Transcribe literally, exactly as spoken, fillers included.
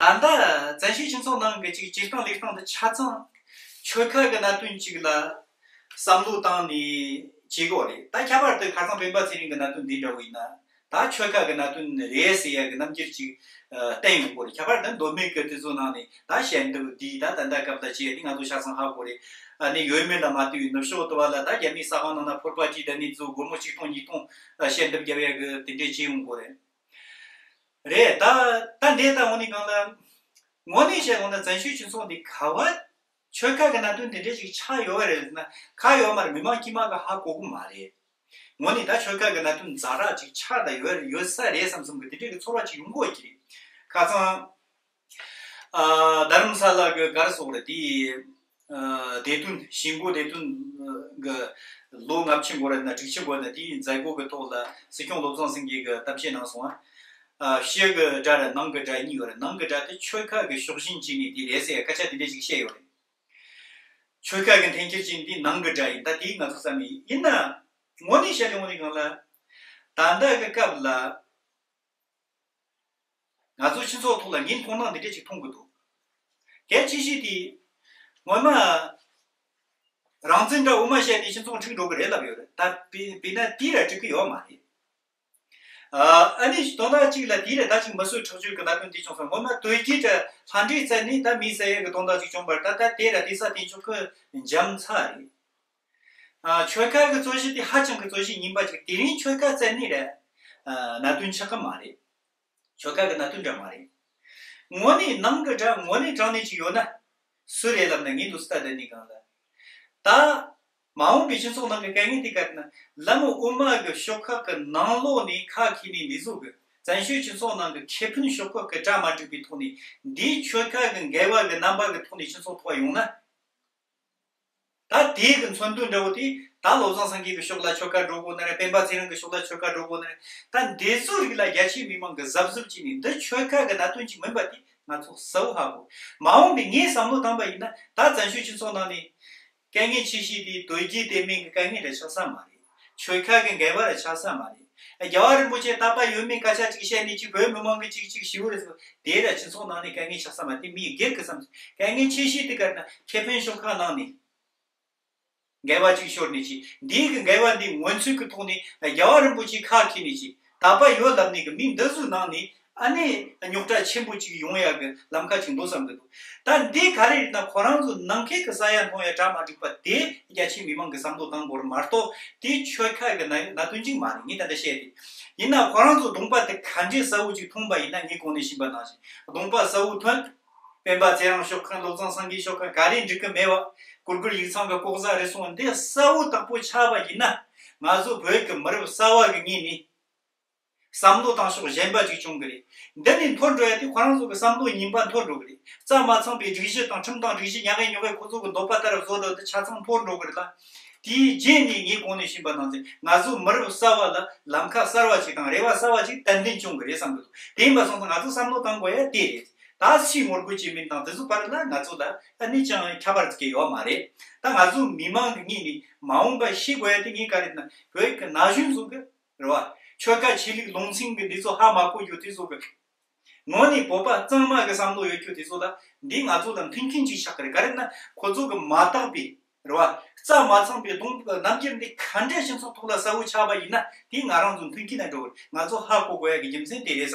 ད་ལྟ་བཙན་བྱོལ་སྤྱི་ཚོགས་ནང་གི་ཅིག་སྤྱིར་བཏང་ལུགས་སྟངས་འདི་ཆ་ཚང་ཆོལ་ཁ་གི་གནད་དོན་ཅིག་ལ་བསམ་བློ་བཏང་ནས་བྱེད་དགོས་རེད། ད་ཁྱད་པར་དུ་ཁ་སང་སྤེན་པ་ཚེ་རིང་གི་གནད་དོན་འདི་འདྲ་བོ་ཡིན་ན། ད་ཆོལ་ཁ་གི་གནད་དོན་རེད་ཟེར་ཡ་གི་རྣམ་འགྱུར་ཅིག་ཨ། བསྟན་ཡོང་གི་རེད། ཁྱད་པར་དུ་མདོ་སྨད་ཀྱི་དེ་ཚོ་ནང་ནས་ད་བཤད་འདུག་འདི་ད་ད་ལྟ་སྐབས་ལ་བྱས་ཏེ་ང་ཚོ་ཆ་ཚང་ཧ་གོ་རེད། ཨ་ནི་ཡོད་མེད་ལ་མ་ལྟོས་པའི་ནུབ་ཕྱོགས་དུ་བ་ལ་ད་རྒྱ་མིའི་ས་ཁང་ནང་ན་ཕོར་པ་གཅིག་དང་ནི་ཚོ་སྒོར་མོ་གཅིག་སྟོང་གཉིས་སྟོང་ཨ། བཤད་འདུག་རྒྱབ་ཡ་གི་དེ་འདྲས་བྱེད་ཡོང་གི་རེད། རེད། ད་ད་འདི་ད་དངོས་གནས་གང་ལ། དངོས་གནས་བཤད་ཡོང་ན་བཙན་བྱོལ་སྤྱི་ཚོགས་འདི་ག་བ་ཆོལ་ཁ་གི་གནད་དོན་དེ་འདྲ་ཞིག་ཆགས་ཡོད་པ་རེད་ཟེར་ན་ཁ་ཡོད་མ་རེད། མི་མང་དཀྱུས་མ་གི་ཧ་གོ་གི་མ་རེད། དངོས་གནས་ད་ཆོལ་ཁ་གི་གནད་དོན་ཛ་དྲག་ཅིག་ཆགས་ད་ཡོད་ཡོད་ས་རེད་བསམ་བསམ་གི་དེ་འདྲ་གི་ཚོར་བ་ཅིག་ཡོང་གི་ཡོད་ཀྱི་རེད། ཁ་སང་ཨ། རྡ་རམ་ས་ལ་གི་ག་རེ་ཟེར་དགོས་རེད། དེ་ཨ། བདེ་དོན་ཞི་འགོ་བདེ་དོན་གི་ལོ་ལྔ་བཅུ་འགོར་ན་དྲུག་ཅུ་འགོར་ན་དེའི་མཛད་སྒོ་གི་ཐོག་ལ་སྲིད་སྐྱོང་བློ་བཟང་སེང་གེ་གི་གཏམ་བཤད་གནང་སོང་ཨ། ཕྱི་གི་དགྲ་ར་ནང་གི་དགྲ་གཉིས་ཡོད་རེད། ནང་གི་དགྲ་དེ་ཆོལ་ཁ་གི་ཕྱོགས་ཞེན་བྱས་ནས་དེ་རེད་ཟེར་སྐད་ཆ་དེ་འདྲ་ཞིག་བཤད་ཡོད་རེད། ཆོལ་ཁ་གི་འཐེན་འཁྱེར་བྱས་ནས་དེ་ནང་གི་དགྲ་ཡིན། ད་དེ་ང་ཚོ་བསམ་ཡིན་ཡིན་ན་དངོས་གནས་བཤད་ཡོང་ནས་གང་ལ། ད་ལྟ་གི་སྐབས་ལ་ང་ཚོ་སྤྱི་ཚོགས་ཐོག་ལ་ངས་མཐོང་སྣང་འདི་འདྲ་ཅིག་མཐོང་གི་འདུག་གལ་ཆེ་ཤོས་དེ་སྔོན་མ་རང་བཙན་འདྲ་དབུ་མ་བཤད་ནས་སྤྱི་ཚོགས་འཁྲུག་འགྲོ་གི་རེད་ལབ་ཡོད་རེད། ད་དཔེ་དཔེར་ན་དེ་ར་འགྲིག་གི་ཡོད་མ་རེད། ཨ་ནི་དོན་དག་གཅིག་ལ་དེ་ར་ད་ཅིག་མི་གསོད་ཁྲག་སྦྱོར་གི་གནད་དོན་དེ་བྱུང་སོང་། སྔོན་མ་དོལ་རྒྱལ་འདྲ་ལྷ་འདྲེ་བཙལ་ནས་ད་མི་བསད་ཡས་གི་དོན་དག་ཅིག་བྱུང་བར་ད་ལྟ་དེ་ར་དེ་ས་དེ་ཆོག་གི་འཇམ་ཚ་རེད། ཨ། ཆོལ་ཁ་གི་རྩོད་གཞི་དེ་ཧ་ཅང་གི་རྩོད་གཞི་ཡིན་པ་ཅིག་དེ་རིང་ཆོལ་ཁ་བཙལ་ནས་ར་ཨ། གནད་དོན་ཆགས་ཀྱི་མ་རེད། ཆོལ་ཁ་གི་གནད་དོན་འདྲ་མ་རེད། དངོས་གནས་ནང་གི་དགྲ་དངོས་གནས་དྲང་གནས་ཅིག་ཡོད་ན་སུ་རེད་ལབ་ན་ངས་འདུག་སེ་ལྟ་དེ་ནི་གང་ལ། ད་མ་འོངས་པའི་སྤྱི་ཚོགས་ནང་གི་དཀའ་ངལ་དེ་ག་རེ་ན་ལམ་དབུ་མ་གི་ཤོག་ཁག་གི་ནང་ལོགས་ནས་ཁ་འཁྱེར་ནས་འདི་ཚོ་གི་བཙན་བྱོལ་སྤྱི་ཚོགས་ནང་གི་ཁེ་ཕན་ཤོག་ཁག་གི་གྲ་མ་འགྲིག་པའི་ཐོག་ནས་འདིའི་ཆོལ་ཁ་གི་འགལ་བ་གི་རྣམ་པ་གི་ཐོག་ནས་སྤྱི་ཚོགས་ཐོག་ཡོང་ན། ད་དེའི་གི་མཚོན་དོན་འདྲ་བོ་དེ་ད་བློ་བཟང་སེང་གེ་གི་ཕྱོགས་ལ་ཆོལ་ཁ་འགྲོ་དགོས་ན་རེད། སྤེན་པ་ཚེ་རིང་གི་ཕྱོགས་ལ་ཆོལ་ཁ་འགྲོ་དགོས་ན་རེད། ད་འདི་ཚོ་རིགས་ལ་རྒྱ་ཆེའི་མི་མང་གི་གཟབ་གཟབ་བྱས་ནས་འདི་ཆོལ་ཁ་གི་གནད་དོན་ཅིག་མིན་པ་དེ་ང་ཚོ་གསལ་བོ་ཧ་གོ། མ་འོངས་པའི་ངས་བསམ་བློ་བཏང་པ་ཡིན་ན་ད་བཙན་བྱོལ་སྤྱི་ཚོགས་ནང་ནས་དཀའ་ངལ་ཆེ་ཤོས་དེ་དོལ་རྒྱལ་དེ་མིན་གི་དཀའ་ངལ་རེ་ཆགས་ས་མ་རེད། ཆོལ་ཁ་གི་འགལ་བ་རེ་ཆགས་ས་མ་རེད། རྒྱལ་བ་རིན་པོ་ཆེ་དད་པ་ཡོད་མེད་སྐད་ཆ་ཅིག་བཤད་ནས་ཅིག་བོད་མི་མང་གི་ཅིག་ཅིག་ཞི་བོ་རེད་ཟེར་དེ་ར་སྤྱི་ཚོགས་ནང་ནས་དཀའ་ངལ་ཆགས་ས་མ་རེད། དེ་མི་སྒེར་གི་བསམ་ཚུལ། དཀའ་ངལ་ཆེ་ཤོས་དེ་ག་རེ་ན་ཁེ་ཕན་ཤོག་ཁག་ནང་ནས་འགལ་བ་ཅིག་ཤོར་ནས་ཅིག་འདིའི་གི་འགལ་བ་འདི་ངོས་འཛིན་གི་ཐོག་ནས་རྒྱལ་བ་རིན་པོ་ཆེ་ཁ་འཁྱེར་ནས་ཅིག་དད་པ་ཡོད་ལབ་ནས་གི་མི་འདི་ཚོའི་ནང་ནས་ཨ་ནི་རྙོག་དྲ་ཆེན་པོ་ཅིག་ཡོང་ཡ་གི་ལམ་ཁ་ཅིག་འདུག་བསམ་གི་འདུག་ད་འདི་ག་རེ་རེད་ན་ཁོ་རང་ཚོ་ནང་ཁུལ་གི་ས་ཡ་མཐོང་ཡ་གྲ་མ་འགྲིག་པ་དེ་རྒྱ་ཆེའི་མི་མང་གི་བསམ་བློ་བཏང་དགོས་རེད་མ་གཏོགས་དེ་ཆོལ་ཁ་གི་གནད་གནད་དོན་ཅིག་མ་རེད། ངས་ད་ལྟ་བཤད་དེ་ཡིན་ན་ཁོ་རང་ཚོ་གདོང་པ་དེ་ག་འདྲའི་གསལ་བོ་ཅིག་མཐོང་པ་ཡིན་ན་ངས་གོང་ནས་ཞུས་པ་ནང་བཞིན་གདོང་པ་གསལ་བོ་ཐོན། སྤེན་པ་ཚེ་རིང་ཤོག་ཁག་བློ་བཟང་སེང་གེ་ཤོག་ཁག་ག་རེ་འགྲིག་གི་མེད་བ། གུར་གུར་ཡིག་ཚང་གི་ལྐོག་ཟ་རེ་སོང་འདི་གསལ་བོ་དག་པོ་ཆགས་པ་ཡིན་ན་ང་ཚོ་བོད་ཀྱི་མི་རབས་གསར་བ་གི་ངོས་ནས་བསམ་བློ་བཏང་ཕྱོགས་གཞན་པ་ཅིག་བྱུང་གི་རེད། འདི་ནས་འཐོར་འགྲོ་ཡ་དེ་ཁོ་རང་ཚོ་གི་བསམ་བློ་ཉིན་པ་འཐོར་འགྲོ་གི་རེད། རྩ་མ་ཚང་པའི་སྒྲིག་གཞི་དང་ཁྲིམས་དང་སྒྲིག་གཞི་ཉག་གེ་ཉོག་གེ་ཁོ་ཚོ་གི་འདོད་པ་ལྟར་བཟོ་འགྲོ་དེ་ཆ་ཚང་འཐོར་འགྲོ་གི་རེད་ལ། དེའི་རྗེས་ནས་ངས་གོང་ནས་ཞུས་པ་ནང་བཞིན་ང་ཚོ་མི་རབས་གསར་བ་ལ་ལམ་ཁ་གསར་བ་ཞིག་དང་རེ་བ་གསར་བ་ཞིག་ཏན་ཏན་བྱུང་གི་རེད་བསམ་གི་འདུག་དེ་ཡིན་པ་སོང་ཙང་ང་ཚོ་བསམ་བློ་བཏང་དགོས་ཡ་དེ་རེད། ད་སུས་ངོ་རྒོལ་བྱེད་མིན་དང་དེ་ཚོ་བར་ལ་ང་ཚོ་ལ་ཨ་ནི་ཅང་ཁྱད་པར་ཅིག་ཡོད་མ་རེད། ད་ང་ཚོ་མི་མང་གི་ངོས་ནས་མ་འོངས་པ་ཤེས་དགོས་ཡ་དེ་ངས་ག་རེ་ན་བོད་ཀྱི་ན་གཞོན་ཚོ་གི་རེད་བ། ཆོལ་ཁ་ཆོས་ལུགས་ལུང་ཚན་གི་འདི་ཚོ་ཧ་མ་གོ་རྒྱུ་དེ་ཚོ་གི་དངོས་གནས་བོད་པ་གཙང་མ་གི་བསམ་བློ་ཡོད་རྒྱུ་དེ་ཚོ་ལ་འདི་ང་ཚོ་ལ་མཐུན་རྐྱེན་ཅིག་ཆགས་ཀྱི་རེད། ག་རེ་ན་ཁོ་ཚོ་གི་མ་དག་པའི་རེད་བ། རྩ་མ་ཚང་པའི་གདོང་རྣམ་འགྱུར་འདི་ག་འདྲ་སྤྱི་ཚོགས་ཐོག་ལ་གསལ་བོ་ཆགས་པ་ཡིན་ན་དེ་ང་རང་ཚོ་མཐུན་རྐྱེན་ན་འགྲོ་གི་རེད། ང་ཚོ་ཧ་གོ་དགོས་ཡ་གི་རྒྱུ་མཚན་དེ་རེད་བསམ།